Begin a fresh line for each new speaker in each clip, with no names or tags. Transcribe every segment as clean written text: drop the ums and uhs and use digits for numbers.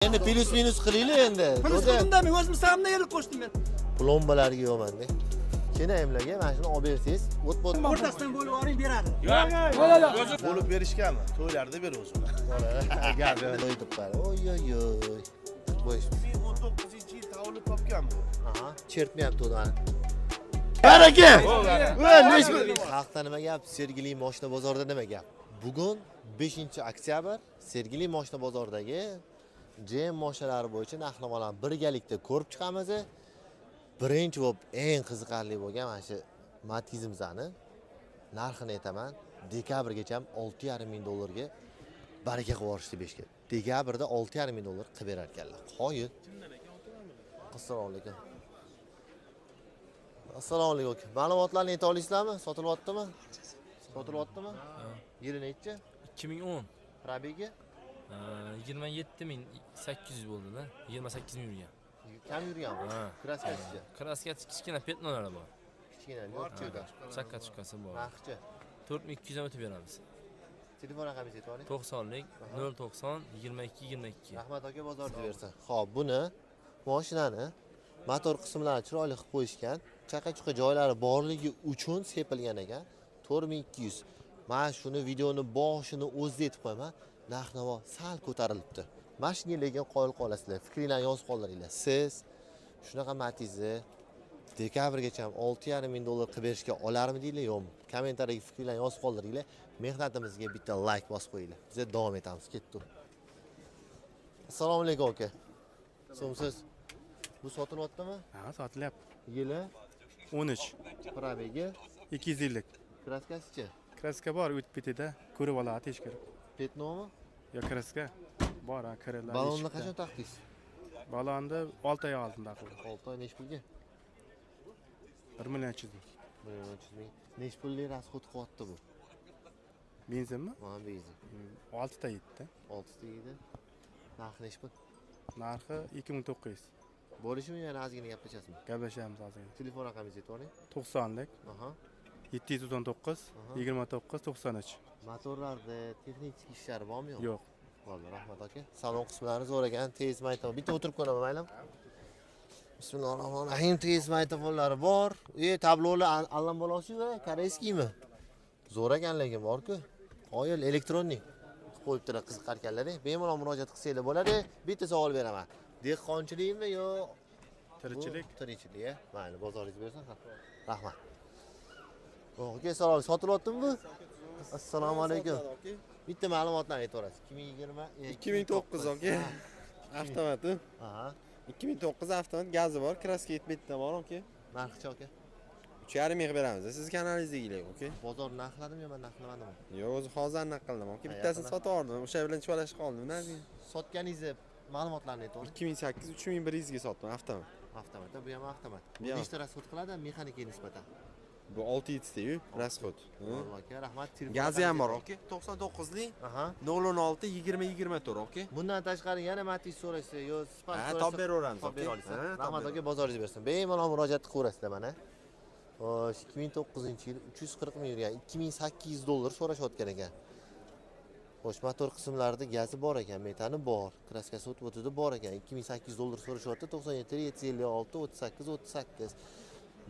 Endi плюс минус qilinglar endi.
Плюс
Doda.
qildim-da, men o'zim samda ellik qo'shdim men.
Plombalarga yo'qmanda. Keyin emlarga mana shuni olib bersangiz, o't o't
O'rtasidan bo'lib oling, beradi.
Bo'lib berishganmi? To'ylarda ber o'zi.
Gap yo'q deb qo'yadi. Oy oy oy. Qo'yish.
2019-yil tavallud topgan bu.
Aha, chertmayapti uni. Baraka. Xalqda nima gap? Sergeli moshina bozorida nima gap? Bugun 5-oktyabr Sergeli moshina bozoridagi GM moshinalari bo'yicha narx-navolarni birgalikda ko'rib chiqamiz. Birinchi bo'lib eng qiziqarli bo'lgan mana shu Matizimizni narxini aytaman. Dekabrgacha ham 6,5 ming dollarga baraka qilib yuborishdi beshga. Dekabrda 6,5 ming dollar qilib berar ekanlar. Qoyil. Assalomu alaykum. Assalomu alaykum, aka. Ma'lumotlarni ayta olasizlarmi? Sotilyaptimi? Sotilyaptimi? Yili nechi?
2010.
Пробег i?
27 800 bo'ldi-da. 28 ming yurgan.
Kam yurganmi?
Ha.
Краска sichi?
Краска si kichkina пятно lari bor.
Kichkina, yo'q.
Chakka chukasi bor.
Narxichi?
4200 ham o'tib beramiz.
Telefon raqamingizni aytib oling.
90lik 090 22 22.
Rahmat aka, bozorni bersin. Xo'p, buni mashinani motor qismlarini chiroyli qilib qo'yishgan. Chaqa-chuqa joylari borligi uchun sepilgan ekan. 4200. Mana shuni videoni boshini o'zida aytib qo'yaman. Narx-navo sal ko'tarilibdi. Mana shunga lekin qoyil qolasizlar. Fikringlarni yozib qoldiringlar. Siz shunaqa Matizni dekabrgacha ham 6,5 ming dollar qilib berishga olarmidinglar, yo'qmi? Kommentariyaga fikringlarni yozib qoldiringlar. Mehnatimizga bitta layk bosib qo'yinglar. Biz davom etamiz. Ketdik. Assalomu alaykum aka. So'msiz. Bu sotilyaptimi?
Ha, sotilyapti.
Yili,
13,
пробег i,
250.
Краска sichi?
Краска bor, o'tib ketadi. Ko'rib oladi tekshirib.
Пятно mi?
Yo, краска bor, ha, kirlar.
Balonni
eshikda.
Qachon taqdingiz?
Balonni 6 oy oldin taqildi.
6 oy. Nechi pulga?
1 million 300 ming.
1 million 300 ming. Nechi pullik расход qilyapti bu?
Benzinmi?
Mana benzin.
6 ta yetdi.
6 ta yeydi. Narxi nechi pul?
Narxi 2900.
Bo'lishimi, yana ozgina gaplashasizmi?
Gaplashamiz ozgina.
Telefon raqamingizni aytib yuboring.
90lik 799 29 93.
Motorlarda texnik ishlari bormi, yo'qmi?
Yo'q.
Bo'ldi, rahmat aka. Salon qismlari zo'r ekan, tez magnitofon. Bitta o'tirib ko'raman, maylimi? Bismillahirrohmanirrohim. Tez magnitofonlari bor. E, tablolar Allam bolasi va корейский mi? Zo'r ekan lekin bor-ku. Qoyil, электронный qilib qo'yibdilar, qiziqarkanlar. Bemalol murojaat qilsanglar bo'ladi. Bitta savol beraman. Dehqonchilikmi yo
Tirikchilik.
Bu tirikchilik, a? Mayli, bozoringiz bersin. Rahmat. Aka, salom. Sotilyaptimi bu? Assalomu alaykum. Bitta ma'lumotlarni aytaverasiz. 2020
2009 aka. Avtomati.
Aha.
2009 avtomat, gazi bor, краска 77 ta bor aka.
Narxichi aka?
3,5 ming beramiz. Siz kanalingizdagilar aka.
Bozor narxladimi yo men narxlamadimmi?
Yo'q, o'zi hozir aniq qildim aka.
Ha,
Bittasini
yaqinda.
sotib oldim. O'sha bilan chuvalashib qoldim.
Sotganingizni ma'lumotlarni aytavering.
2008 3100 ga sotdim avtomat.
Avtomat, bu ham avtomat.
Bu ham.
Nechta расход qiladi mexanikaga nisbatan?
Bu 6 7 расход.
Bo'ldi aka, rahmat. Telefon
Gazi ham bor
raqamingizni
aka. 99lik
ayting. Aha.
016 20 24 aka.
Bundan tashqari yana Matiz so'rashsa yo Spark
Ha,
so'rashsa
topib beraveramiz,
topib
aka.
bera olasiz.
Ha, topib
Rahmat aka,
beraveramiz.
bozoringiz bersin. Bemalol murojaat qilaverasizlar mana. Xo'sh, 2009-yil, 340 ming yurgan, 2800 dollar so'rashayotgan ekan. Xo'sh, motor qismlarida gazi bor ekan, metani bor, краска si o't o'tida bor ekan. 2800 dollar so'rashyapti, 97 756 38 38.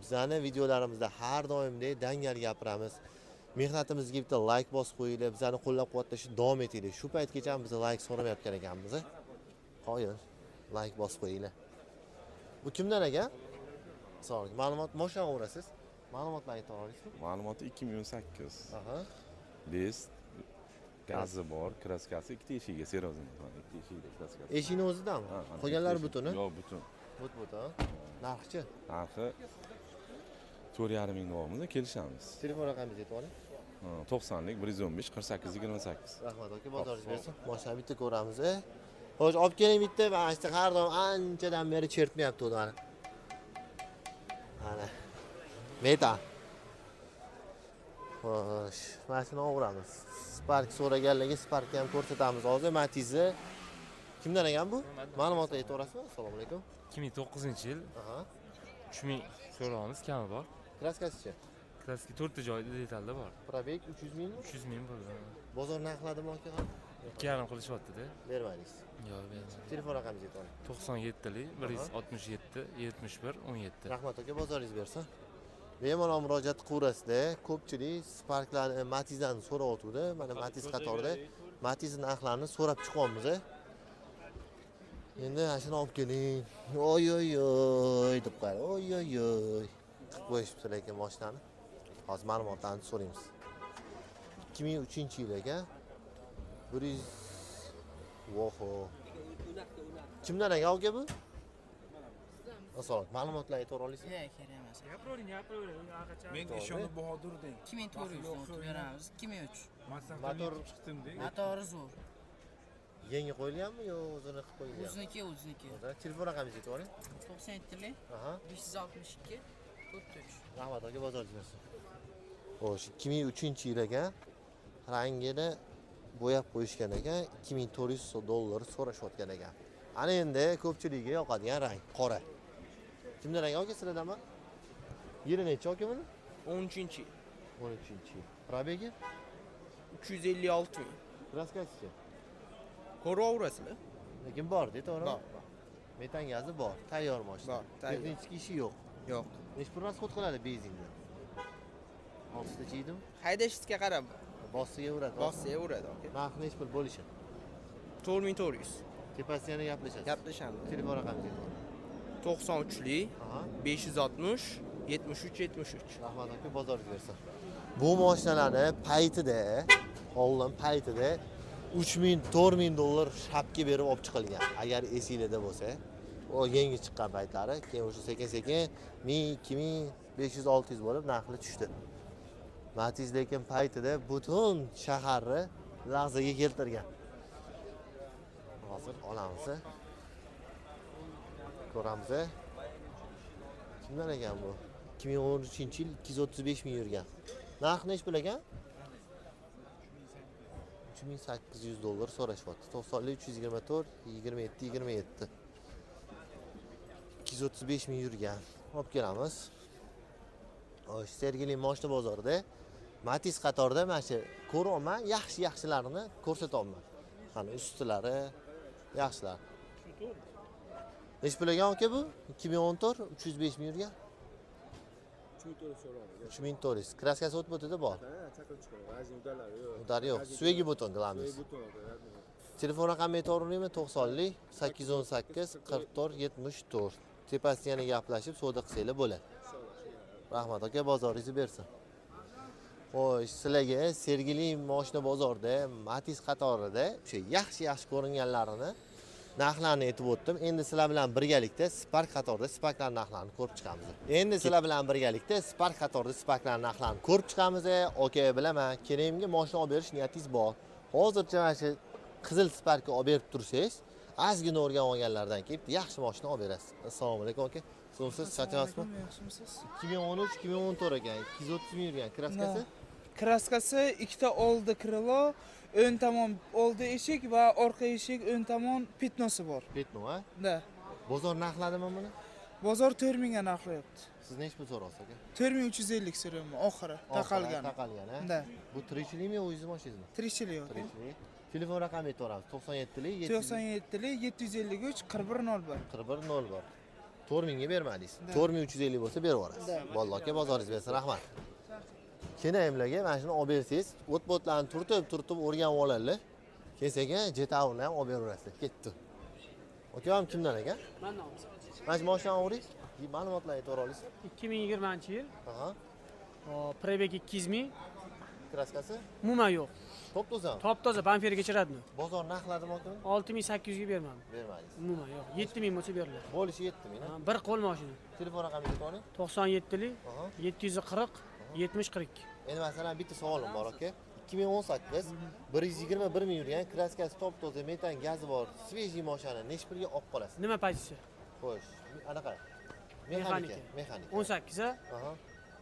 Bizani videolarimizda har doimdek dangal gapiramiz. Mehnatimizga bitta layk bosib qo'yinglar, bizani qo'llab-quvvatlashni davom etinglar. Shu paytgacha ham biz layk so'ramayotgan ekanmiz. Qoyil, layk bosib qo'yinglar. Bu kimdan ekan? Assalomu alaykum. Ma'lumot moshina o'rasiz. Ma'lumotlarni ayta olasizmi?
Ma'lumoti 2018. Best, gazi bor, краска si ikkita eshigiga серьезно. Ikkita eshigida краска si.
Eshikni o'zidami?
Ha, ha,
Qolganlari
ikkita
butuni?
Yo'q, butun.
But but, ha? Narxichi?
Narxi 4,5 ming deyapmiz, kelishamiz.
Telefon raqamingizni aytib oling.
Ha, 90lik 115 48 28.
Rahmat aka, bozoringiz bersin. Moshina bitta ko'ramiz. E. Xo'sh, olib keling bitta. Mana shu har doim anchadan beri chertmayapti u mana. Mana. Meta. Xo'sh, mana shuni o'g'ramiz. Spark so'raganlarga Sparkni ham ko'rsatamiz hozir. Matizni kimdan ekan bu? Ma'lumot aytib yuborasizmi? Assalomu alaykum.
2009-yil. 3000 so'rovimiz, kami bor.
Краска sichi?
Краска to'rtta joyida detalda bor.
Пробег 300 mingmi?
300 ming bo'ldi.
Bozor narxladimi aka?
2,5 qilishyapti-da.
Bermadingiz.
Yo'q, bermadim.
Telefon raqamingizni aytib oling.
97lik 167 71 17.
Rahmat aka, bozoringiz bersin. Bemalol murojaat qilaverasizlar. Ko'pchilik Sparklarni, Matizlarni so'rayotgandi. Mana Matiz qatorida Matiz narxlarini so'rab chiqyapmiz. Endi ana shuni olib keling. Oy oy oy deb qo'yadi. Oy oy oy. Qilib qo'yishibdi lekin mashinani. Hozir ma'lumotlarni so'raymiz. 2003-yil ekan. 100 Voho. Kimdan ekan aka bu? Assalomu alaykum. Ma'lumotlar aytib olasizmi?
Yo'q, kerak emas.
Men ishonib Bahodir deng.
2400 o'tib beramiz, 2003.
Motor
Motori zo'r.
Yangi qo'yilganmi yo o'zini qilib qo'yilganmi?
O'ziniki, o'ziniki.
Telefon raqamingizni aytib oling.
97lik 562 43.
Rahmat aka, bozoringiz bersin. Xo'sh, 2003-yil ekan. Rangini bo'yab qo'yishgan ekan. $2400 so'rashayotgan ekan. Ana endi ko'pchilikka yoqadigan rang qora. Kimdan rang aka, sizlardanmi? Yili necha aka buni?
13-yil.
13-yil. Пробег i?
356 ming.
Краска sichi?
Ko'raverasizlar.
Lekin bor-da, to'g'rimi?
Bor, bor.
Metan gazi bor, tayyor mashina.
Bor, tayyor.
Texnik ishi yo'q.
Yo'q.
Necha pul расход qiladi benzinga? 6 ta ichidimi?
Haydashga qarab.
Bossiga uradi.
Bossiga uradi, aka.
Narxi necha pul bo'lishi?
4400.
Tepasida yana gaplashasiz.
Gaplashamiz.
Telefon raqamingizni ayting.
93lik 560 73 73.
Rahmat aka, bozoringiz bersin. Bu mashinalarni paytida, oldin paytida 3000 4000 dollar shapka berib olib chiqilgan. Agar esinglarda bo'lsa, o yangi chiqqan paytlari, keyin o'sha sekin-sekin 1000, 2500, 600 bo'lib narxi tushdi. Matiz lekin paytida butun shaharni larzaga keltirgan. Hozir olamiz. Ko'ramiz. Kimdan ekan bu? 2013-yil 235 ming yurgan. Narxi necha pul ekan? $3800 so'rashyapti. 90 324 27 27. 235 ming yurgan. Olib kelamiz. Xo'sh, Sergeli mashina bozorida Matiz qatorida mana shu ko'ryapman, yaxshi-yaxshilarini ko'rsatyapman. Mana ustilari yaxshilar. Necha pul ekan aka bu? 2014 305 ming yurgan. 3400. Краска si o't bo'tida bor. Udari yo'q. Suvegi buton qilamiz. Telefon raqami aytavermaymi? 90lik 818 44 74. Tepasida yana gaplashib savdo qilsanglar bo'ladi. Rahmat aka, bozoringizni bersin. Xo'sh, sizlarga Sergeli mashina bozorida Matiz qatorida o'sha yaxshi-yaxshi ko'ringanlarini narxlarini aytib o'tdim. Endi sizlar bilan birgalikda Spark qatorida Sparklar narxlarini ko'rib chiqamiz. Endi sizlar bilan birgalikda Spark qatorida Sparklar narxlarini ko'rib chiqamiz. Aka, bilaman, kelayimga mashina olib berish niyatingiz bor. Hozircha mana shu qizil Sparkni olib berib tursangiz, ozgina o'rganib olganlardan keyin yaxshi mashina olib berasiz. Assalomu alaykum aka. So'msiz, charchamasmi?
Yaxshimisiz?
2013, 2014 ekan, 230 ming yurgan. Краска si?
Краска si ikkita oldi крыло, o'ng tomon oldi eshik va orqa eshik o'ng tomon пятно si bor.
Пятно, a?
Да.
Bozor narxladimi buni?
Bozor 4000 ga narxlayapti.
Siz necha pul so'raysiz aka?
4350 so'rayapman oxiri, taqalgani.
Taqalgan, a?
Да.
Bu tirikchilikmi, o'zingizni mashinangizmi?
Tirikchilik aka.
Tirikchilik. Telefon raqami aytib yuboramiz. 97lik
97lik 753 41 01.
41 01. 4000 ga bermadingiz. 4350 bo'lsa berib yuborasiz. Bo'ldi aka, bozoringiz bersin, rahmat. Kenayimlarga mana shuni olib bersangiz, o't-bo'tlarni turtib-turtib o'rganib oladilar. Keyin sekin Jetaurni ham olib beraverasizlar. Ketdi. Aka, ham kimdan ekan?
Mandan.
Mana shu mashinani o'g'ringiz, ma'lumotlarni aytib yubora olasizmi?
2020-yil.
Aha.
Пробег 200 ming.
Краска si?
Umuman yo'q.
Top-toza.
Top-toza, bamperga chiradimi?
Bozor narxladimi aka?
6800 ga bermadim.
Bermadingiz.
Umuman yo'q. 7000 bo'lsa beriladi.
Bo'lishi 7000, ha?
Bir qo'l mashina.
Telefon raqamingizni aytib oling.
97lik 740 70 42.
Endi masalan bitta savolim bor aka. 2018 121 ming yurgan, краска si top-toza, metan gazi bor, свежий mashinani necha pulga olib qolasiz?
Nima pozitsiya?
Xo'sh, anaqa. Mexanika, mexanika.
18 a?
Aha.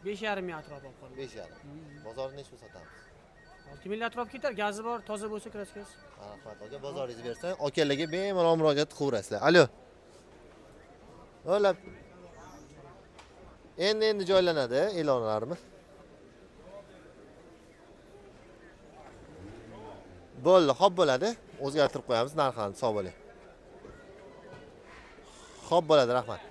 5,5 ming atrof olib qoladi.
5,5. Bozorda necha pul sotamiz?
6 ming atrof ketar, gazi bor, toza bo'lsa краска si.
Rahmat aka, bozoringizni bersin. Akalarga bemalol murojaat qilaverasizlar. Alo. O'lab. Endi joylanadi e'lonlarimiz. Bo'ldi, xo'p bo'ladi. O'zgartirib qo'yamiz narxlarni, sog' bo'ling. Xo'p bo'ladi, rahmat.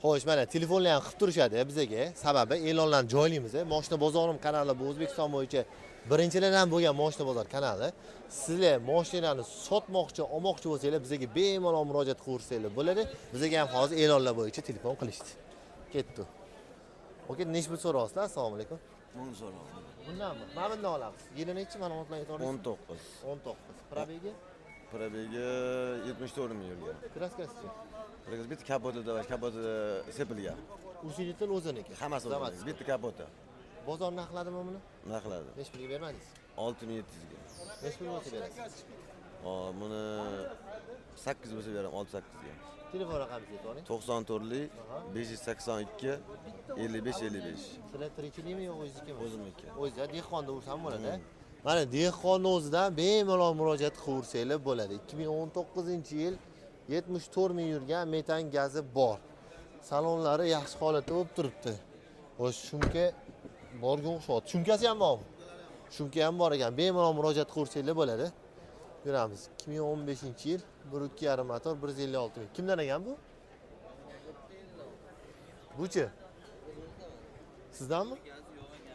Xo'sh, mana telefonlar ham qilib turishadi bizaga. Sababi e'lonlarni joylaymiz. Moshina bozorim kanali bu O'zbekiston bo'yicha birinchilardan bo'lgan moshina bozor kanali. Sizlar mashinalarni sotmoqchi, olmoqchi bo'lsanglar, bizaga bemalol murojaat qilaversanglar bo'ladi. Bizaga ham hozir e'lonlar bo'yicha telefon qilishdi. Ketdi. Okey, necha pul so'rayapsizlar? Assalomu alaykum.
10 so'rayapman.
Bundanmi? Mana bundan olamiz. Yili nechi ma'lumotlarni ayta olasiz?
19.
19. Probegi?
Probegi 74 ming yurgan.
Kraskasichi?
Kraskasi bitta kapotida va kapotida sepilgan.
Усилитель o'ziniki.
Hammasi o'ziniki. Bitta kapoti.
Bozor narxladimi buni?
Narxladi.
Necha pulga bermadingiz?
6700 ga.
Necha pul bo'lsa berasiz?
Hop, buni 8 bo'lsa beraman, 6-8 ga.
Telefon raqamingizni aytib oling.
94lik 582 55 55.
Sizlar tirikchilikmi yo o'zingiznikimi?
O'zimniki.
O'zingiz dehqonda ursam bo'ladi. Mana dehqonni o'zidan bemalol murojaat qilaversanglar bo'ladi. 2019-yil 74 ming yurgan, metan gazi bor. Salonlari yaxshi holatda bo'lib turibdi. Xo'sh, shumka borga o'xshayapti. Shumkasi ham bormi? Shumka ham bor ekan. Bemalol murojaat qilaversanglar bo'ladi. Ko'ramiz. 2015-yil 1.2,5 motor 156 ming. Kimdan ekan bu? Buchi? Sizdanmi?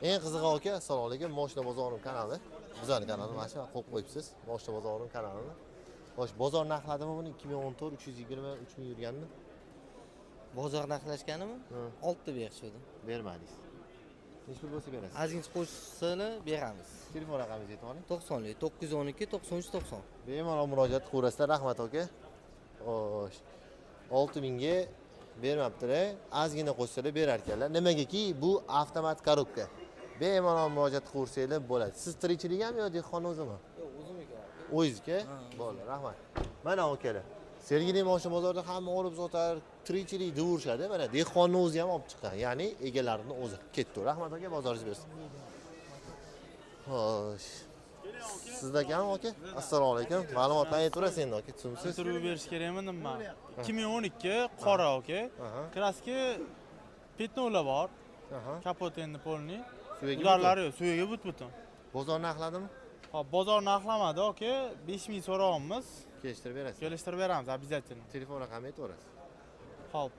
Eng qizig'i aka, assalomu alaykum. Moshina bozorim kanali. Bizning kanalni mana shu qo'yib qo'yibsiz. Moshina bozorim kanalini. Xo'sh, bozor narxladimi buni 2014 323 ming yurganmi?
Bozor narxlashganimi? 6 berishdi.
Bermadingiz. Necha pul bo'lsa berasiz?
Ozgincha qo'shsani beramiz.
Telefon raqamingizni aytib oling.
90 912 93 90.
Bemalol murojaat qilaverasizlar. Rahmat aka. Xo'sh. 6000 ga bermabdilar. Ozgina qo'shsalar berar ekanlar. Nimagaki bu avtomat korobka. Bemalol murojaat qilaversanglar bo'ladi. Siz tirikchilik ham yo dehqon o'zimi?
Yo'q, o'zimniki.
O'zingizniki? Bo'ldi, rahmat. Mana akalar. Sergeli moshina bozorida hamma olib sotar, tirikchilik deverishadi. Mana dehqonni o'zi ham olib chiqqan, ya'ni egalarini o'zi. Ketdi. Rahmat aka, bozoringiz bersin. Xo'sh. Sizdakami aka? Assalomu alaykum. Ma'lumotlarni aytaverasiz endi aka, tushunsiz.
Intervyu berish kerakmi nima? 2012 qora aka. Kraska petnolar bor. Kapot endi polni. Ularlari yo'q, suviga but-butun.
Bozor narxladimi?
Hop, bozor narxlamadi aka, 5000 so'rayapmiz.
Kelishtirib berasiz.
Kelishtirib beramiz, обязательно.
Telefon raqamini aytaverasiz.
Hop.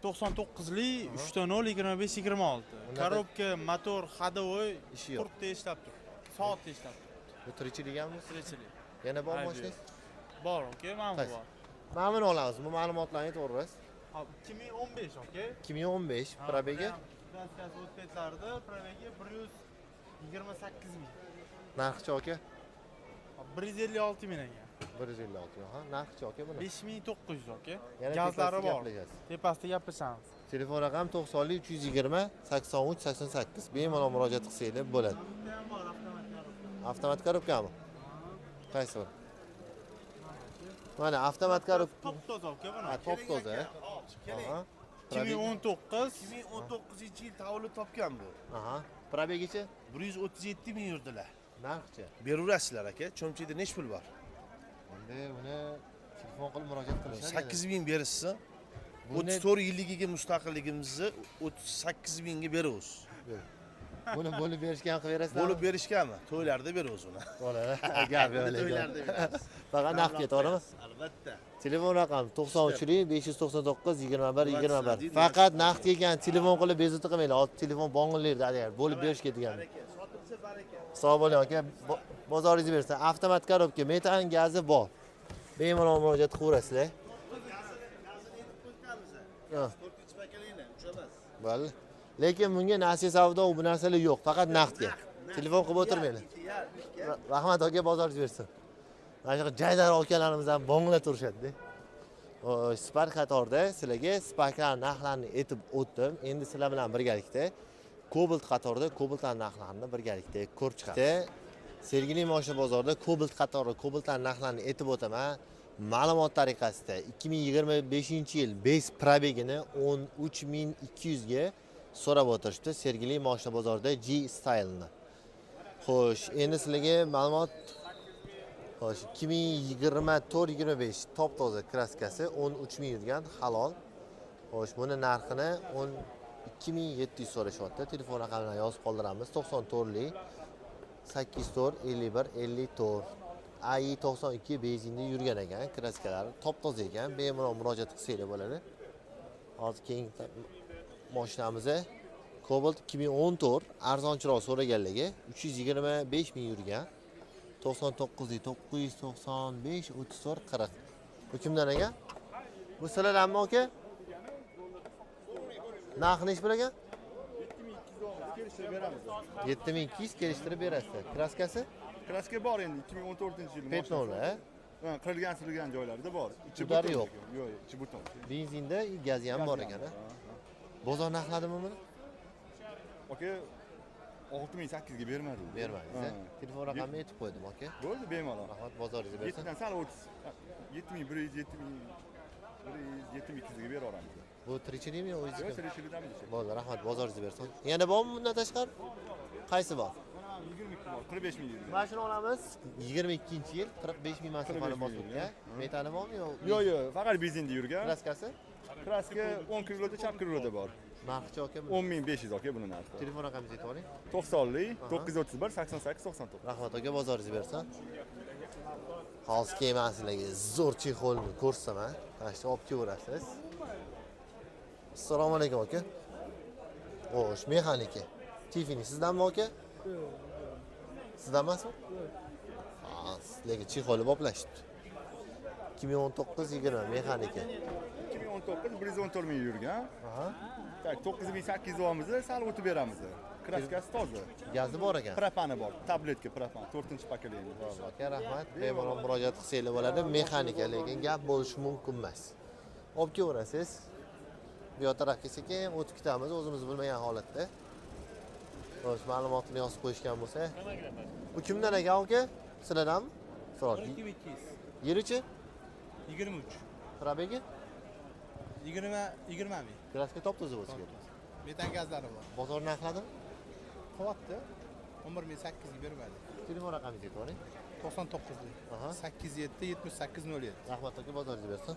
99lik 3.0 25 26. Korobka, motor, ходовой
ishi yo'q.
Qurtda ishlab turibdi. Soatda ishlab turibdi.
Bu tirikchilik hammi?
Tirikchilik.
Yana bor mashinangiz?
Bor aka, mana bu bor.
Mana buni olamiz. Bu ma'lumotlarni aytaverasiz.
Hop, 2015 aka.
2015 probegi?
Kraskasi o'tbetlarida probegi 128 ming.
Narxichi aka?
156 ming ekan.
156 ming. Ha, narxichi aka buni?
5900 aka.
Yana
Gazlari
tepasida
bor.
gaplashasiz.
Tepasida gaplashamiz.
Telefon raqam 90 320 83 88. Bemalol murojaat qilsanglar bo'ladi. Avtomat korobkami? Qaysi bir? Mana avtomat korobka.
Top-toza aka buni.
Ha, top-toza. Aha.
2019
2019-yil tavallud topgan bu.
Aha. Probegichi?
137 ming yurdilar.
Narxichi?
Beraverasizlar aka. Cho'mchida necha pul bor?
Endi uni telefon qilib murojaat qilishadi.
8 ming berishsin. 34 yilligiga mustaqilligimizni 38 mingga beramiz.
Buni bo'lib berishgan qilib berasizlarmi?
Bo'lib berishganmi? To'ylarda beramiz uni.
Bo'ladi. Gap yo'q.
To'ylarda beramiz.
Faqat naqd ketaverami?
Albatta.
Telefon raqami 93 599 21 21. Faqat naqd kelgan telefon qilib bezovta qilmanglar. Hozir telefon bong'illaydi agar bo'lib berishga degan.
Sotilsa baraka.
Sog' bo'ling aka. Bozoringizni bersin. Avtomat korobka, metan gazi bor. Bemalol murojaat qilaverasizlar.
To'rtinchi pakalinglar, uch emas.
Bo'ldi. Lekin bunga nasiya savdo bu narsalar yo'q, faqat naqdga. Telefon qilib o'tirmanglar. Rahmat aka, bozoringiz bersin. Mana shunaqa jaydar akalarimiz ham bong'la turishadi-da. Xo'sh, Spark qatorida sizlarga Sparklar narxlarini aytib o'tdim. Endi sizlar bilan birgalikda Cobalt qatorida Cobaltlar narxlarini birgalikda ko'rib chiqamiz. Sergeli mashina bozorida Cobalt qatori Cobaltlar narxlarini aytib o'taman. Ma'lumot tariqasida 2025-yil base probegini 13200 ga so'rab o'tirishdi Sergeli mashina bozorida G Style'ni. Xo'sh, endi sizlarga ma'lumot. Xo'sh, 2024-25 top toza kraskasi 13000 yurgan halol. Xo'sh, buni narxini 12700 so'rashyapti. Telefon raqamini yozib qoldiramiz. 94 lik 84 51 54. AI 92 benzinda yurgan ekan, kraskalari top-toza ekan. Bemalol murojaat qilsanglar bo'ladi. Hozir keyingi mashinamiz Cobalt 2014, arzonchiroq so'raganligi 325 ming yurgan. 99 995 34 40. Bu kimdan ekan? Bu sizlardanmi aka? Narxi nechi pul ekan?
Kelishtirib beramiz.
7200 kelishtirib berasizlar. Kraskasi?
Kraska bor endi 2014-yil.
Пятно lar, ha?
Ha, qirilgan sirilgan joylarida bor. Ichi
Udari
butun
yo'q.
lekin. Yo'q, yo'q, ichi butun.
Benzinda gazi ham bor
Gazi
ekan,
ham
ha?
bor,
Bozor narxladimi buni?
Aka 6800 ga bermadik.
Bermadingiz, ha? Telefon raqamini aytib qo'ydim, aka.
Bo'ldi, bemalol.
Rahmat, bozoringiz bersin.
7 dan sal 30. 7100, 7100, 7200 ga beraveramiz.
Bu tirikchilikmi yo o'zingizniki?
Yo'q, tirikchilikdamiz.
Bo'ldi, rahmat, bozoringiz bersin. Yana bormi bundan tashqari? Qaysi bor?
22 bor, 45 ming yurgan.
Mana shuni olamiz. 22-yil 45 ming masofani
45
bosib
ming
o'tgan. Metani bormi yo?
Yo'q, yo'q, faqat benzinda yurgan.
Kraskasi?
Kraska 10 kiloda, chap kiloda bor.
Narxichi aka buni?
10500 aka buni narxi.
Telefon raqamingizni aytib oling.
90lik 931 88 99.
Rahmat aka, bozoringiz bersin. Hozir keyin man sizlarga zo'r чехол ni ko'rsataman. Mana shu olib kelaverasiz. Assalomu alaykum aka. Xo'sh, mexanika. Tifini sizdanmi aka? Sizdan emasmi? Ha, sizlarga чехол i boplashibdi. 2019 20 mexanika.
2019 114 ming yurgan. Так, 9800 olamiz, sal o'tib beramiz. Kraskasi toza.
Gazi bor ekan.
Propani bor. Tabletka propan, 4-поколение.
Aka, rahmat. Bemalol murojaat qilsanglar bo'ladi. Mexanika, lekin gap bo'lishi mumkin emas. Olib kelaverasiz. Bu yoq tarafga sekin o'tib ketamiz, o'zimiz bilmagan holatda. Xo'sh, ma'lumotini yozib qo'yishgan bo'lsa. Bu kimdan ekan aka? Sizlardanmi? So'rab.
12200.
Yilichi?
23.
Пробег i?
20 ming.
Kraska top-toza bo'lsa kerak.
Metan gazlari bor.
Bozor narxladimi?
Qilyapti. 11800 ga bermadik.
Telefon raqamingizni aytib yuboring.
99lik. 87 78 07.
Rahmat aka, bozoringiz bersin.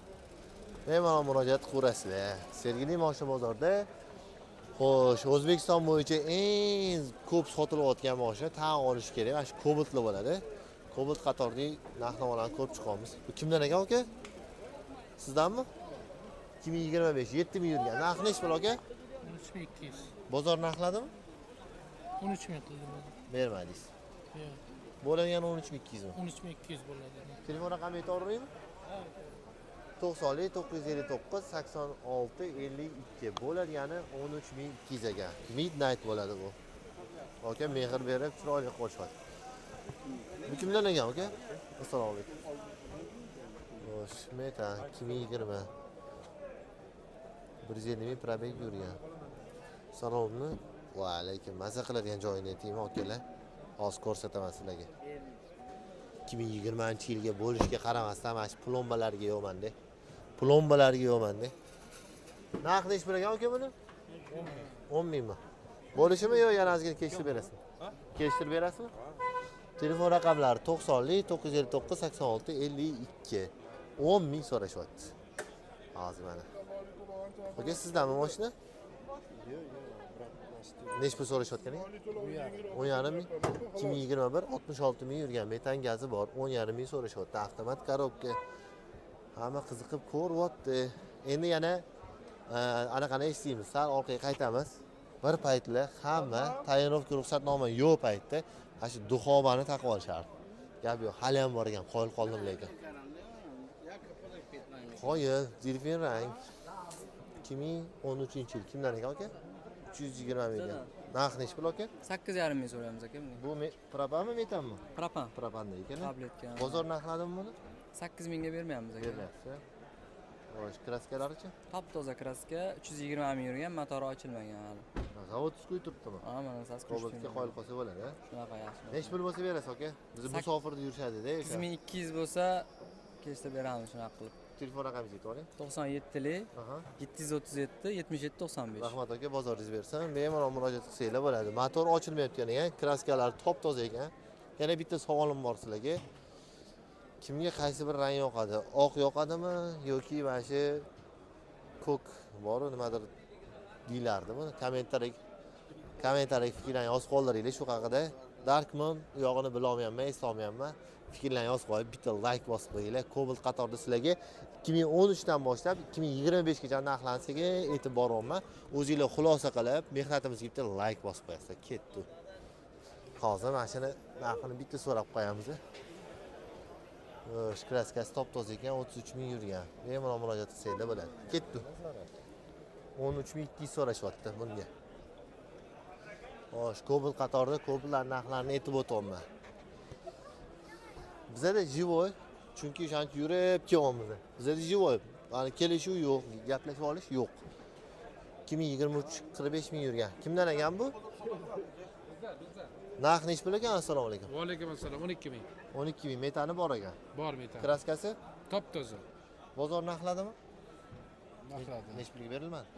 Bemalol murojaat qilaverasizlar. Sergeli moshin bozorida. Xo'sh, O'zbekiston bo'yicha eng ko'p sotilayotgan mashina tan olish kerak. Mana shu Cobaltlar bo'ladi. Cobalt qatorining narx-navolarni ko'rib chiqamiz. Bu kimdan ekan aka? Sizdanmi? 2025 7 ming yurgan. Narxi nechi pul aka?
13200.
Bozor narxladimi?
13 ming qildim.
Bermadingiz.
Yo'q.
Bo'ladigan 13200 mi?
13200 bo'ladi.
Telefon raqami aytaveraymi? 90 959 86 52 bo'ladigani 13200 ekan. Midnight bo'ladi bu. Aka mehr berib chiroyli qo'shyapti. Bu kimdan ekan aka? Assalomu alaykum. Xo'sh, Meta 2020. 150 ming пробег yurgan. Salonni va alaykum maza qiladigan joyini aytaymi akalar? Hozir ko'rsataman sizlarga. 2020-yilga bo'lishiga qaramasdan mana shu plombalarga yo'qmanda. Plombalarga yo'qmanda. Narxi nechi pul ekan aka buni? 10 mingmi? Bo'lishimi yo yana ozgina kelishtirib berasizmi? Kelishtirib berasizmi? Telefon raqamlari 90 959 86 52. 10 ming so'rashyapti. Hozir mana. Aka, sizdanmi mashina? Nechi pul so'rashayotgan ekan? 10,5 ming. 2021 66 ming yurgan, metan gazi bor. 10,5 ming so'rashyapti. Avtomat korobka. Hamma qiziqib ko'ryapti. Endi yana anaqani eshitmaymiz. Sal orqaga qaytamiz. Bir paytlar hamma тонировка ruxsatnoma yo'q paytda mana shu duxobani taqib olishardi. Gap yo'q, hali ham bor ekan, qoyil qoldim lekin. Qoyil, delfin rang. 2013-yil kimdan ekan aka? 320 ming. Narxi nechi pul aka?
8,5 ming so'raymiz aka buni.
Bu propanmi, metanmi?
Propan.
Propanda ekan.
Tabletka.
Bozor narxladimi buni?
8 mingga bermayapmiz aka.
Bermayapsiz. Xo'sh, kraskalarichi?
Top toza kraska, 320 ming yurgan, motori ochilmagan hali.
Заводской turibdimi?
Ha, mana zavodskiy.
Cobaltga qoyil qolsa bo'ladi, a?
Shunaqa yaxshi.
Nechi pul bo'lsa berasiz aka? Bizni musofirda yurishadi-da.
8200 bo'lsa kelishtirib beramiz shunaqa qilib.
Telefon raqamingizni aytib oling.
97lik 737 77 95.
Rahmat aka, bozoringiz bersin. Bemalol murojaat qilsanglar bo'ladi. Motor ochilmayotgan ekan, kraskalari top toza ekan. Yana bitta savolim bor sizlarga. Kimga qaysi bir rang yoqadi? Oq yoqadimi yoki mana shu ko'k boru nimadir deyilardimi? Kommentariy fikrlarni yozib qoldiringlar shu haqida. Darkman u yog'ini bilolmayapman, eslolmayapman. Fikrlarni yozib qo'yib, bitta like bosib qo'yinglar. Cobalt qatorida sizlarga 2013 dan boshlab 2025 gacha narxlarni sekin aytib boryapman. O'zinglar xulosa qilib, mehnatimizga bitta like bosib qo'yasizlar. Ketdi. Hozir mana shuni narxini bitta so'rab qo'yamiz. Xo'sh, kraskasi top-toza ekan, 33 ming yurgan. Bemalol murojaat qilsanglar bo'ladi. Ketdi. 13200 so'rashyapti bunga. Xo'sh, Cobalt qatorida Cobaltlar narxlarini aytib o'tyapman. Bizada живой, chunki o'shancha yurib kelyapmiz. Bizada живой, ya'ni kelishuv yo'q, gaplashib olish yo'q. 2023 45 ming yurgan. Kimdan ekan bu? Narx nechi pul ekan? Assalomu alaykum.
Va alaykum assalom. 12 ming.
12 ming metani bor ekan.
Bor metan.
Kraskasi
Top toza.
bozor narxladimi?
Narxladi.
Nechi pulga berilmadi?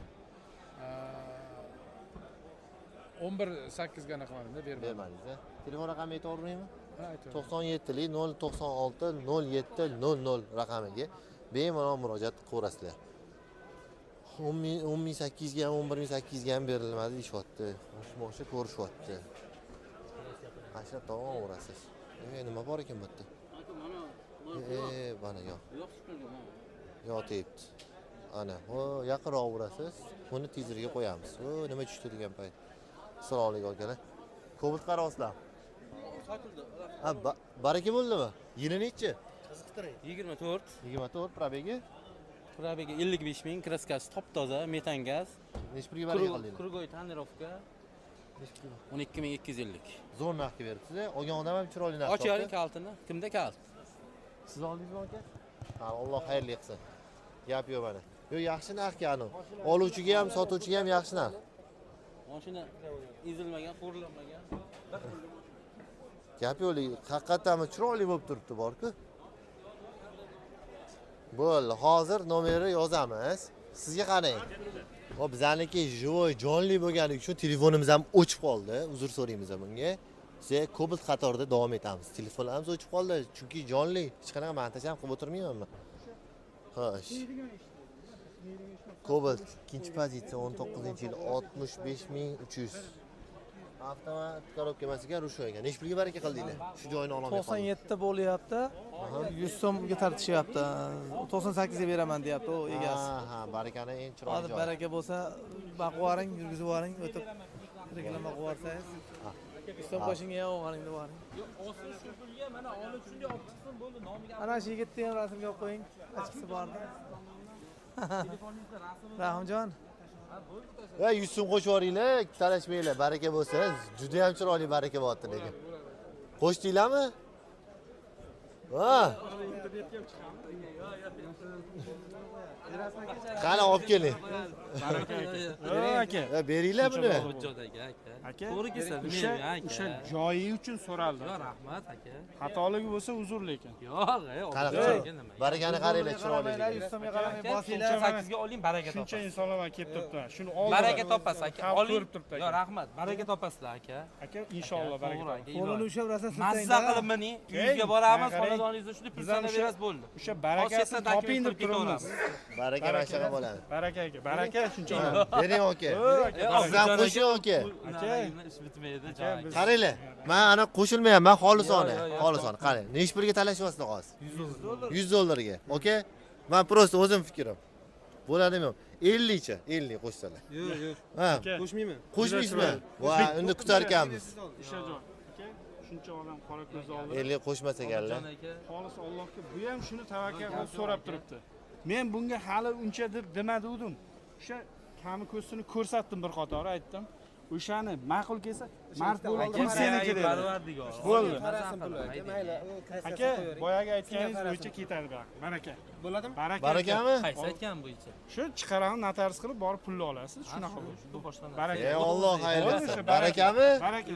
11.8 ga aniqladim-da, bermadim.
Bermadingiz, a? Telefon raqami aytavermaymi?
Ha, aytaver.
97 096 07 00 raqamiga bemalol murojaat qilaverasizlar. 10800 ga ham 11800 ga ham berilmadi deyishyapti. Moshina ko'rishyapti. Qancha to'g'rasiz. Nima bor ekan bu yerda? Mana yo'q. Yo'q deyapti. Ana, o yaqinroq urasiz. Buni tezroqga qo'yamiz. O nima tushdi degan payt. Assalomu alaykum akalar. Cobalt qarayapsizlar.
Sotildi.
Ha, baraka bo'ldimi? Yili nechi?
Qiziqtiring. 24.
24 probegi?
Probegi 55 ming, kraskasi top-toza, metan gaz.
Nechi pulga baraka qildinglar?
Krugoy tonirovka. 12250.
Zo'r narxga beribsiz. Olgan odam ham chiroyli narx.
Och yaring kalitini. Kimda kalit?
Siz oldingizmi aka? Ha, Alloh xayrli qilsin. Gap yo'q mana. Yo'q, yaxshi narxga anu. Oluvchiga ham, sotuvchiga ham yaxshi narx.
Mashina ezilmagan, xo'rlanmagan.
Gap yo'q, haqiqatan chiroyli bo'lib turibdi bor-ku. Bo'ldi, hozir nomerni yozamiz. Sizga qarang. Hop, bizaniki живой, jonli bo'lgani uchun telefonimiz ham o'chib qoldi. Uzr so'raymiz bunga. Siz Cobalt qatorida davom etamiz. Telefonlarimiz o'chib qoldi, chunki jonli, hech qanaqa montaj ham qilib o'tirmayman men. Xo'sh. Cobalt ikkinchi pozitsiya 19-yil 65300. Avtomat korobka emas ekan, rushoy ekan. Nechi pulga baraka qildinglar? Shu joyini ololmay qoldim.
97 bo'lyapti. 100 so'mga tartishyapti. 98 ga beraman deyapti u egasi.
Ha, ha, barakani eng chiroyli
Hozir
joyi.
baraka bo'lsa, baqib yuboring, yurgizib yuboring, o'tib reklama qilib yuborsangiz. 100 so'm qo'shingga ham olganing deb yuboring.
Olsin shu pulga, mana olib shunday olib chiqsin bo'ldi, nomiga.
Ana shu yigitni ham rasmga olib qo'ying. Ochkisi bordi. Rahimjon.
Va 100 so'm qo'shib yuboringlar, talashmanglar, baraka bo'lsa, juda ham chiroyli baraka bo'lyapti lekin. Qo'shdinglarmi? Ha. Qani olib keling.
Aka.
Beringlar buni.
Aka,
To'g'ri kelsa,
o'sha
bilmayman, aka.
o'sha joyi uchun so'raldi.
Yo'q, rahmat aka.
Xatoligi bo'lsa uzr lekin.
Yo'q,
Qanaqa? Barakani qaranglar, chiroyli.
100 so'mga qaramay bosinglar.
98 ga oling, baraka
Shuncha
topasiz.
insonlar mana kelib turibdi. Shuni oldi.
Baraka topasiz aka.
Xalq
Oling.
ko'rib turibdi
Yo'q,
aka.
rahmat. Baraka topasizlar aka.
Aka, inshaalloh baraka
To'g'ri, aka,
topasiz.
Qo'lini ushlab rosa
Mazza qilib mining, uyga boramiz, xonadoningizda shuni pul
Biz ham
sanab berasiz bo'ldi.
O'sha barakasini toping deb turibmiz.
Baraka mana shunaqa bo'ladi.
Baraka aka, baraka shuncha.
Bering aka. Siz ham qo'shing aka.
Aka,
ish bitmaydi,
biz-
Qaranglar, men ana qo'shilmayapman, xolisona,
Yo'q, yo'q, yo'q.
xolisona. Qarang, nechi pulga talashyapsizlar hozir? 100 dollarga. Okey? Men просто o'zim fikrim. Bo'ladimi yo'q? 50 cha, 50 qo'shsalar.
Yo'q, yo'q.
Ha.
Qo'shmayman.
Qo'shmaysizmi? Va, unda kutar ekanmiz.
Ishajon aka, shuncha odam qora ko'z oldi.
50 qo'shmas ekanlar.
Xolis Allohga bu ham shuni tavakkal qilib so'rab turibdi. Men bunga hali uncha deb demaduvdim. O'sha kami ko'zini ko'rsatdim bir qator aytdim. O'shani ma'qul kelsa, mard bo'lib pul seniki dedi. Bo'ldi. Aka, boyagi aytganingiz bo'yicha ketadi bu yoqqa. Baraka.
Bo'ladimi?
Baraka.
Barakami?
Qaysi aytgan bo'yicha?
Shu chiqaramiz, notarius qilib borib pulni olasiz, shunaqa bo'ladi.
Bu boshlanadi.
Baraka.
Ey Alloh xayr
Bo'ldi
etsin.
o'sha,
Barakami?
Baraka.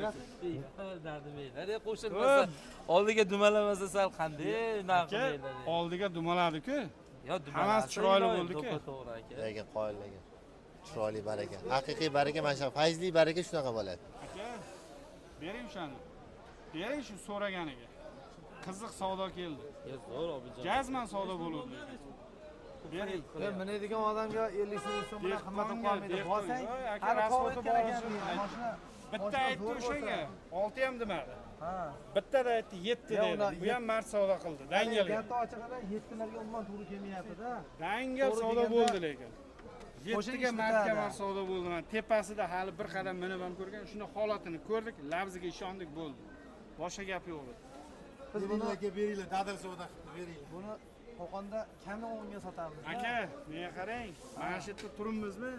Dardimanglar, qo'shilmasa, oldiga dumalamasa sal qanday narx
Aka, oldiga dumaladi-ku.
Yo,
Hammasi chiroyli bo'ldi-ku.
To'g'ri aka.
Lekin qoyil lekin. Chiroyli baraka. Haqiqiy baraka mana shu fayzli baraka shunaqa bo'ladi.
Aka, bering o'shani. Bering shu so'raganiga. Qiziq savdo keldi.
Yo, zo'r obidjon.
Jazman savdo bo'ldi. Bering.
Minadigan odamga 50 so'm 100 so'm bilan qimmat bo'lib qolmaydi.
Dehqonga,
Bosang,
aka,
hali
rasxodi
qovurayotgan
bor
ekan
o'sha.
mashina.
Bitta aytdi o'shanga, 6 ham demadi. Bittada aytdi 7 dedi. Bu ham mard savdo qildi. Dangal.
Gapni ochig'ida 7larga umuman to'g'ri kelmayapti-da.
Dangal savdo bo'ldi lekin. 7 ga mardga mard savdo bo'ldi. Mana tepasida hali bir qadam minib ham ko'rgan, shuni holatini ko'rdik, labziga ishondik, bo'ldi. Boshqa gap yo'q edi.
Biz buni
beringlar, dadil savdo qilib beringlar.
Buni Qo'qonda kami 10 ga sotamiz.
Aka, menga qarang. Mana shu yerda turibmizmi?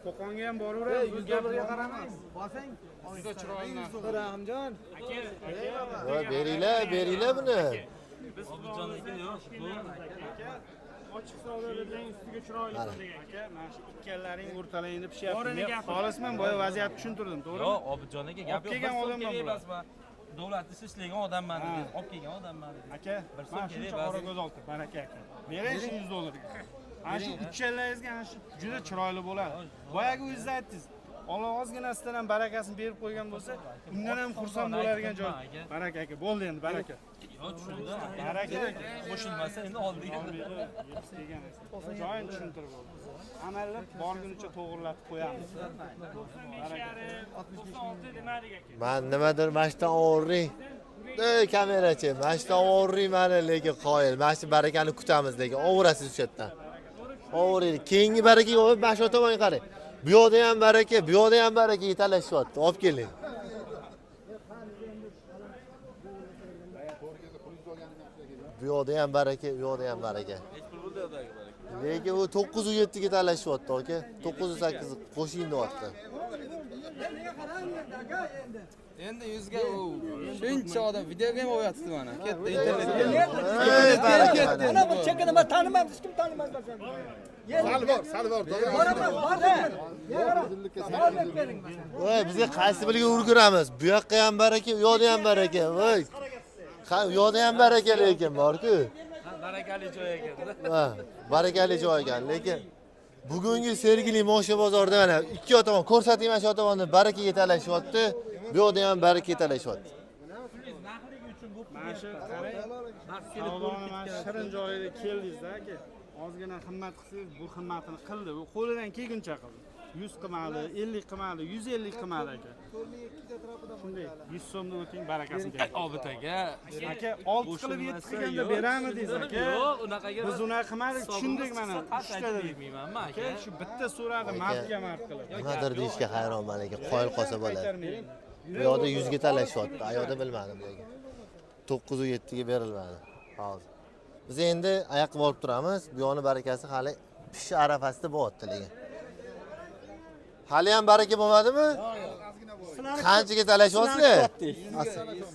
Qo'qonga ham boraveramiz.
100 dollarga qaramang. Bosing.
Juda chiroyli narx.
Rahimjon.
Aka,
Voy, beringlar, beringlar buni.
Obidjon aka yo'q, bu
aka, ochiq savdo degan ustiga chiroyli qildik aka. Mana shu ikkalaring o'rtalangni pishyapti. Men xolisman, boya vaziyatni tushuntirdim, to'g'rimi?
Yo'q, Obidjon aka gap
Olib
yo'q.
kelgan
Bir so'm
odamman
kerak
bular.
emasman. Davlat ishi ishlagan odamman dedingiz, olib kelgan odamman dedingiz.
Aka,
bir so'm
mana
kerak
shuncha
emas.
qora ko'z oldi, baraka aka. Bering shu 100 dollarga. Ana shu uchalangizga ana shu juda chiroyli bo'ladi. Boyagi o'zingiz aytdingiz. Alloh ozginasidan ham barakasini berib qo'ygan bo'lsa, undan ham xursand bo'ladigan joy. Baraka aka, bo'ldi endi baraka.
Yo'q, tushundim.
Baraka aka.
Qo'shilmasa endi oldiga.
Joyini tushuntirib bo'ldi. Amallab borgunicha to'g'irlatib qo'yamiz. Baraka.
96 demadik aka.
Man nimadir mana shu og'riq. Ey kamerachi, mana shu og'riq mani lekin qoyil. Mana shu barakani kutamiz lekin ovurasiz o'sha yerdan. Ovuring. Keyingi baraka yo'q, mana shu tomonga qarang. Bu yoqda ham baraka, bu yoqda ham baraka talashyapti. Olib keling. Bu yoqda ham baraka, bu yoqda ham baraka. Lekin u 907 ga talashyapti aka. 908 qo'shing deyapti.
Endi 100 ga u shuncha odam videoga ham o'yatdi mana. Ketdi
Ey baraka.
Mana bu chekini men tanimayman, hech kim tanimaydi.
Sal bor, sal bor.
Boraman, bering.
Voy, bizga qaysi biriga urguramiz? Bu yoqqa ham baraka, u yoqda ham baraka. Voy. Ha, u yoqda ham baraka lekin bor-ku.
Barakali joy ekan.
Ha, barakali joy ekan, lekin bugungi Sergeli Mosha bozorida mana ikki tomon ko'rsating, mana shu tomonni barakaga talashyapti, bu yoqda ham barakaga talashyapti.
Mana shu qarang, savdoni mana shu shirin joyida keldingizda aka. Ozgina himmat qilsangiz, bu himmatini qildi. U qo'lidan kelguncha qildi. 100 qilmadi, 50 qilmadi, 150 qilmadi aka. Shunday 100 so'mni o'ting, barakasini beradi.
Obid aka.
Aka, 6 qilib 7 qilganda beramidingiz aka?
Yo'q, unaqaga
Biz unaqa qilmadik, tushundik mana.
Qas
Uchta
aytib
dedik.
bermayman aka.
Aka, shu bitta so'radi, mardga mard qilib.
Nimadir deyishga hayronman lekin qoyil qolsa bo'ladi. Bu yoqda 100 ga talashyapti, ayoqda bilmadim lekin. 907 ga berilmadi hozir. Biz endi oyoqqa borib turamiz. Bu yoqning barakasi hali pish arafasida bo'lyapti lekin. Hali ham baraka bo'lmadimi? Qanchaga talashyapsizlar?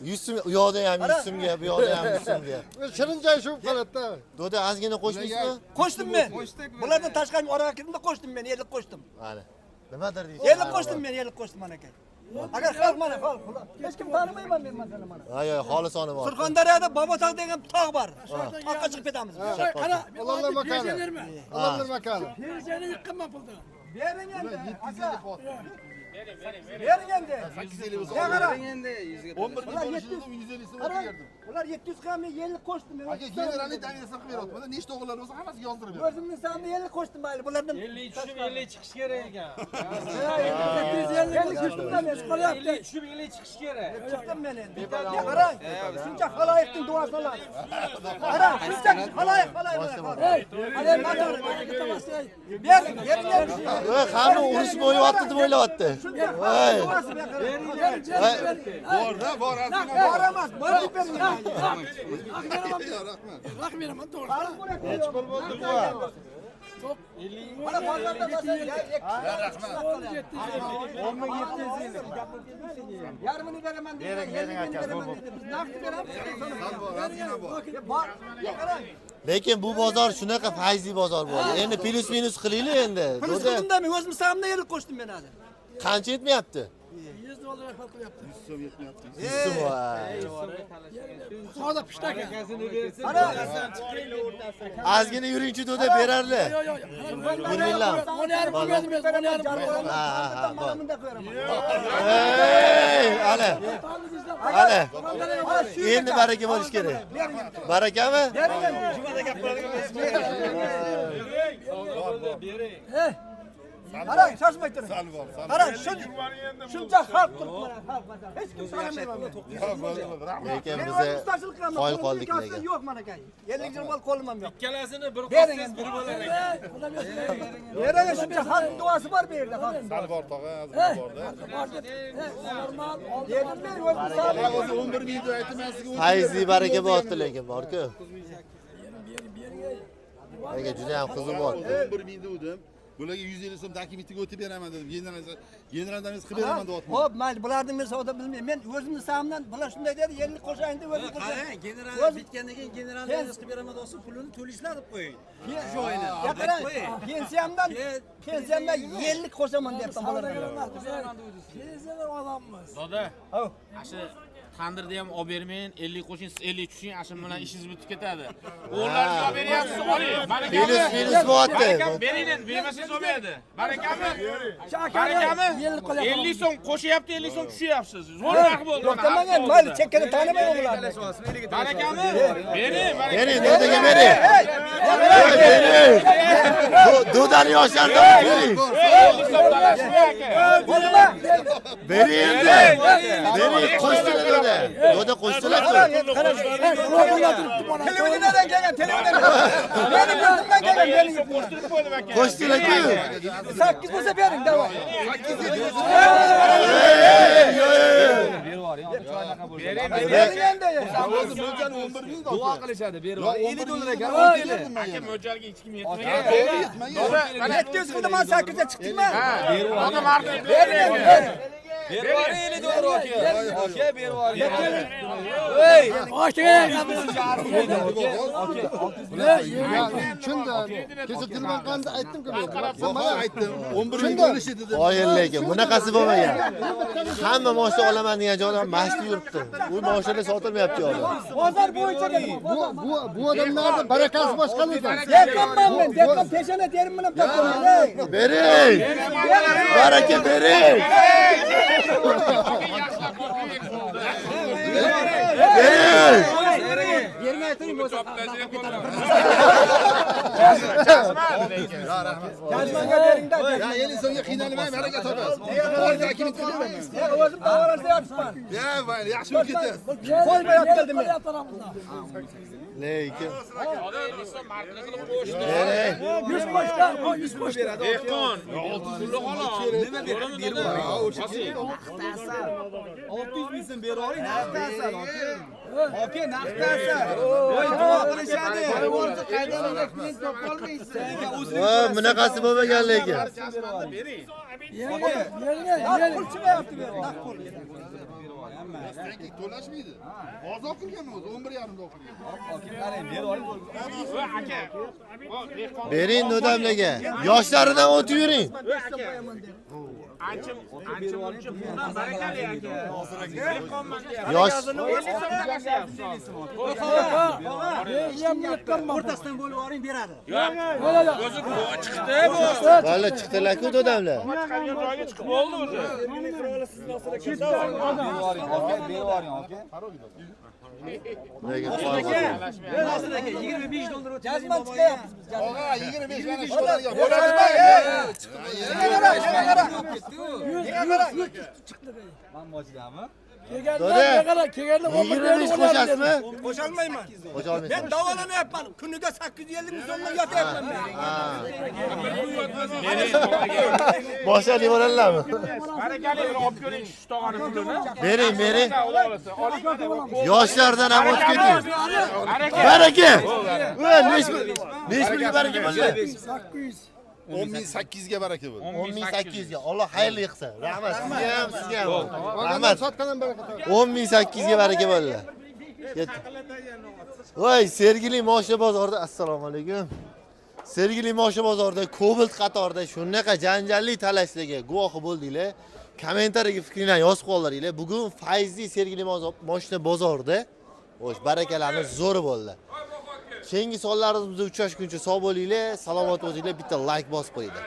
100 so'm, u yoqda ham 100 so'mga, bu yoqda ham 100 so'mga.
Shirin joy shu holatda.
Doda ozgina qo'shmaysizmi?
Qo'shdim men. Bulardan tashqari oraga kirdimda qo'shdim men, 50 qo'shdim.
Mana. Nimadir deysiz?
50 qo'shdim men, 50 qo'shdim mana aka. Agar xalq mana xalq, hech kim tanimayman men masalan mana.
Hay, hay, xolisoni bor.
Surxondaryoda Bobotog' degan tog' bor. Toqqa chiqib ketamiz.
Qara, ularlar makoni. Ularlar makoni.
Perjani yiqqanman puldan.
Bering endi. Aka. Bering endi.
850 bo'lsa.
Bering
endi 100 ga.
11 ming bo'lishini 150 so'm
Qarang,
berdim.
ular 700 qilgan, men 50 qo'shdim. Men
Aka, generalniy davriyasini qilib beryapman. Nechta o'g'illar bo'lsa hammasiga yozdirib beraman.
O'zimni sonimni 50 qo'shdim mayli, bulardan
50 tushib 50 chiqish kerak ekan.
50 qo'shdim men, qolyapti.
50 tushib 50 chiqish kerak.
Chiqdim men endi. Qarang, shuncha xaloyiqning duosini olamiz. Qarang, shuncha xaloyiq, xaloyiq. Bering, bering.
Voy, hamma urush bo'lyapti deb o'ylayapti. Voy. Voy.
Bor-da, bor, ozgina
Bor emas, bor deb bering.
Rahmat.
Raq beraman, to'g'ri.
Necha pul bo'ldi bu?
Mana bozorda bo'lsa,
Rahmat.
10750.
Yarmini beraman dedi.
Bering, bering aka,
beraman
zo'r
dedi. Biz naqd beramiz.
Sal bor, ozgina bor.
Bor. Qarang.
Lekin bu bozor shunaqa fayzli bozor bo'ldi. Endi plyus minus qilaylik endi.
Plyus
Doda,
qildim-da men o'zim sonimda 50 qo'shdim men hali.
qancha yetmayapti?
100 dollar rahmat qilyapti.
100 so'm yetmayapti.
100 so'm. Voy.
Savdo pishdi aka.
Barakasini bersin.
Ana.
Ozgina yuringchi doda berarlar.
Yo'q, yo'q, yo'q.
Burmillam.
10,5 bo'lmadim, 10,5.
Ha, ha, ha,
Mana
bor.
bunday qo'yaman.
Ey, ana. Ana. Endi baraka bo'lish kerak. Barakami?
Bering endi.
Jumada gap qiladigan
Eh, Qarang, shoshmay turing. Qarang, shuncha xalq turibdi mana, xalq masalan. Hech kim so'ramayman.
Lekin biza qoyil qoldik lekin.
Yo'q mana aka. 50 yil bo'ldi qo'lim ham yo'q.
Ikkalasini bir
Bering
qo'shsangiz bir bo'lar ekan.
Bering, shuncha xalq duosi bor bu yerda xalq.
Sal bor tog'a, azmi borda.
Dedim men o'zim sal.
O'zi 11 ming deb aytdim, men sizga.
Fayzli baraka bo'lyapti lekin bor-ku. Lekin juda ham qiziq bo'lyapti.
11 ming dedim. Bularga 150 so'm dokumentiga o'tib beraman dedim. Generaldan qilib beraman deyapman.
Xo'p, mayli, bularni men savdo bilmayman. Men o'zimni samdan bular shunday dedi, 50 qo'shayin deb o'zim qo'shayin.
Qarang, general bitgandan keyin general qilib beraman desa, pulini to'laysizlar deb qo'ying. Joyini.
Ya qarang, pensiyamdan 50 qo'shaman deyapman bularga.
Pensioner odammiz.
Doda, shu tandirda ham olib bermang, 50 qo'shing, siz 50 tushing, ana shu bilan ishingiz bitib ketadi. O'g'illarga olib beryapsiz, oling. Barakami?
Minus bo'lyapti.
Bering endi, bermasangiz olmaydi. Barakami? Barakami? 50 so'm qo'shyapti, 50 so'm tushyapsiz. Zo'r narx bo'ldi.
Yo'q, demagan, mayli, chekkani tanimayman ularni.
Barakami? Bering, baraka.
Bering, Dodaga bering. Bering. Dodani yoshlardan bering.
50 so'm talashmang aka.
Bering endi. Bering, qo'shdilar Doda. Doda qo'shdilar-ku.
Televiziyadan kelgan, televiziyadan. Meni yurtimdan kelgan, meni yurtimdan.
Qo'shtirib qo'ydim aka.
Qo'shdilar-ku.
8 bo'lsa bering, davay. Bering endi.
O'zi mo'ljal 11 ming
Duo qilishadi, berib. 50 dollar ekan,
Aka, mo'ljalga hech kim yetmagan.
To'g'ri yetmagan.
700 qildim, man 8 ga chiqdingmi?
Doda marta
Bering endi.
Berib yuboring 50 dollar aka. Aka, berib yuboring. Ey,
Tushundim. Kecha tilbanqanni aytdim-ku men. Sen aytdim. 11 ming bo'lishi dedim.
Qoyil lekin bunaqasi bo'lmagan. Hamma moshina olaman degan joyda mashina yuribdi. U moshina sotilmayapti yo'qda.
Bozor bo'yicha
Bu odamlarning barakasi boshqa lekin.
Dehqonman men, dehqon peshona terim bilan topaman.
Bering. Baraka bering. Bering.
Bermay turing bo'lsa. Jazmanga beringda.
Ya 50 so'mga qiynalmay baraka topasiz. Qo'lga qilib beraman.
Ya o'zim davolansa yotibman.
Ya mayli, yaxshi bo'lib ketasiz.
Qo'ymay yotib keldim men.
Lekin
Doda 50 so'm martini qilib qo'shdi.
bering.
100 qo'shdi, 100 qo'shdi.
Dehqon, pulli halol.
Nima beradi? Berib yuboring. 600 ming so'm berib yuboring, naqd asal aka. Aka, naqd asal. Voy, duo qilishadi.
Va bunaqasi bo'lmagan lekin.
Naqd pul chiqmayapti bu yerda, naqd pul.
To'lashmaydi. Hozir qilgan o'zi 11.5 da qilgan.
Aka, qarang, berib yuboring.
Aka, dehqon
Bering dodamlarga. Yoshlaridan o'tib yuring.
Ancha muncha puldan barakali aka. Dehqonman deyapti.
Yosh
50 so'm talashyapsiz.
O'rtasidan bo'lib yuboring, beradi.
Yo'q. O'zi bu chiqdi bu.
Valla chiqdilar-ku dodamlar.
Chiqadigan joyga chiqib bo'ldi o'zi.
Berib yuboring, aka, berib yuboring, aka.
Lekin qoyil qoldim.
Nasir aka, 25 dollar o'tib. Jazman chiqayapmiz biz.
Og'a 25 mana shu dollarga bo'ladi.
Shunga qara, shunga qara.
Men mojidami?
Doda,
Kelganda
25 qo'shasizmi?
Qo'sholmayman.
Qo'sha olmaysiz.
Men davolanyapman. Kuniga 850 ming so'mdan yotyapman men.
Boshlab yuboradilarmi?
Barakali bir olib ko'ring shu tog'ani pulini.
Bering, bering.
Xudo xolasa, oling.
Yoshlardan ham o'tib keting.
Baraka.
Baraka. Va nech pulga baraka bo'ldi?
10800 ga baraka bo'ldi.
10800 ga. Alloh xayrli qilsin. Rahmat sizga ham, sizga ham. Rahmat.
Sotgan baraka topadi.
10800 ga baraka bo'ldi. Ketdi. Voy, Sergeli moshina bozorida assalomu alaykum. Sergeli moshina bozorida Cobalt qatorida shunaqa janjalli talashlarga guvohi bo'ldinglar. Kommentariyaga fikringlarni yozib qoldiringlar. Bugun Fayzli Sergeli moshina bozorida xo'sh, barakalarni zo'ri bo'ldi. Keyingi sonlarimizda uchrashguncha sog' bo'linglar, salomat bo'linglar, bitta like bosib qo'yinglar.